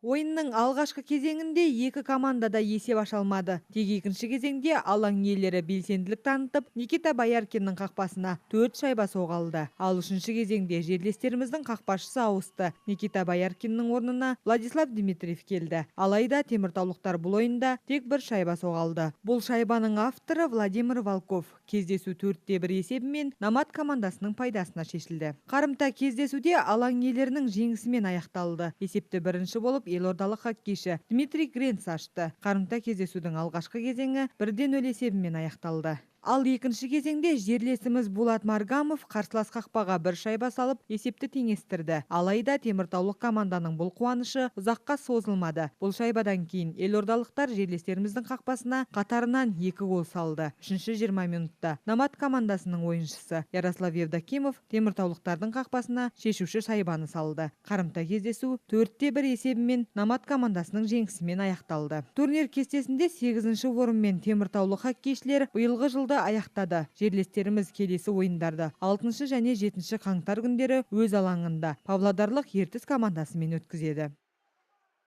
Ойынның алғашқы кезеңінде екі команда да есеп аша алмады. Тек екінші кезеңде алаң иелері белсенділік танытып, Никита Бояркиннің қақпасына төрт шайба соға алды. Ал үшінші кезеңде жерлестеріміздің қақпашысы ауысты. Никита Бояркиннің орнына Владислав Дмитриев келді. Алайда теміртаулықтар бұл ойында тек бір шайба соға алды. Бұл шайбаның авторы Владимир Волков. Кездесу 4-1 есебімен Номад командасының пайдасына шешілді. Қарымта кездесуде алаң иелерінің жеңісімен аяқталды. Есепті бірінші болып елордалық хоккейші Дмитрий Гренц ашты. Қарымта кездесудің алғашқы кезеңі 1-0 есебімен аяқталды. Ал екінші кезеңде жерлесіміз Булат Маргамов қарсылас қақпаға бір шайба салып, есепті теңестірді. Алайда теміртаулық команданың бұл қуанышы ұзаққа созылмады. Бұл шайбадан кейін елордалықтар жерлестеріміздің қақпасына қатарынан екі гол салды. Үшінші 20 минутта Номад командасының ойыншысы Ярослав Евдокимов теміртаулықтардың қақпасына шешуші шайбаны салды. Қарымта кездесу 4-1 есебімен Номад командасының жеңісімен аяқталды. Турнир кестесінде 8-ші орынмен теміртаулық хоккейшілер биылғы жылды аяқтады. Жерлестеріміз келесі ойындарды 6 және 7 қаңтар күндері өз алаңында павлодарлық Ертіс командасымен өткізеді.